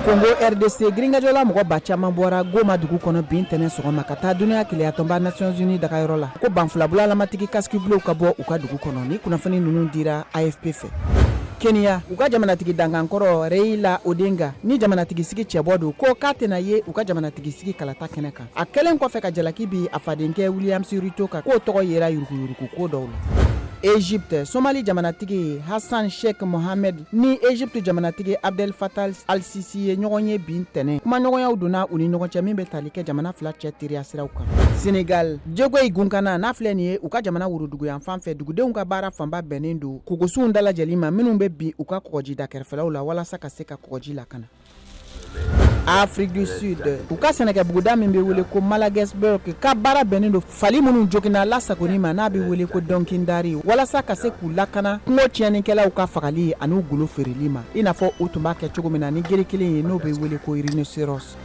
Congo RDC, girinkajɔla mɔgɔ ba caman bɔra Goma dugu kɔnɔ bi ntɛnɛn sɔgɔma ka taa dunuya kelenyatɔnba Nations Unies dagayɔrɔ la, ko banfulabulalamatigi casque bleu ka bɔ u ka dugu kɔnɔ. Ni kunnafoni ninnu dira AFP fɛ. Kenya, u ka jamanatigi dankankɔrɔ Raila Odinga ni jamanatigisigi cɛbɔ don, ko k'a tɛna ye u ka jamanatigisigi kalata kɛnɛ kan. A kɛlen kɔfɛ ka jalaki bin a fadenkɛ Williams Ruto kan, k'o tɔgɔ yera yuruguyurugu ko dɔw la. Egypte, Somali jamanatigi Hassan Sheikh Mohamed ni Egypte jamanatigi Abdel Fattah al-Sisi ye ɲɔgɔn ye bi ntɛnɛn. Kumaɲɔgɔnyaw donna u ni ɲɔgɔn cɛ min bɛ tali kɛ jamana fila cɛ teriya siraw kan. Senegal, Djeguy gunkana n'a filɛ nin ye u ka jamana woroduguyanfan fɛ, dugudenw ka baara fanba bɛnnen don kogosunw dalajɛli ma minnu bɛ bin u ka kɔgɔjida kɛrɛfɛlaw la walasa ka se ka kɔgɔji lakana. Afrique du Sud, u ka sɛnɛkɛbuguda min bɛ wele ko Magaliesburg ka baara bɛnnen don fali minnu joginna lasagoni ma n'a bɛ wele ko Donkey-Ndari walasa ka se k'u lakana kungo tiɲɛnikɛlaw ka fagali an'u golo feereli ma, i n'a fɔ u tun b'a kɛ cogo min na ni gere kelen ye n'o bɛ wele ko rhinocéros.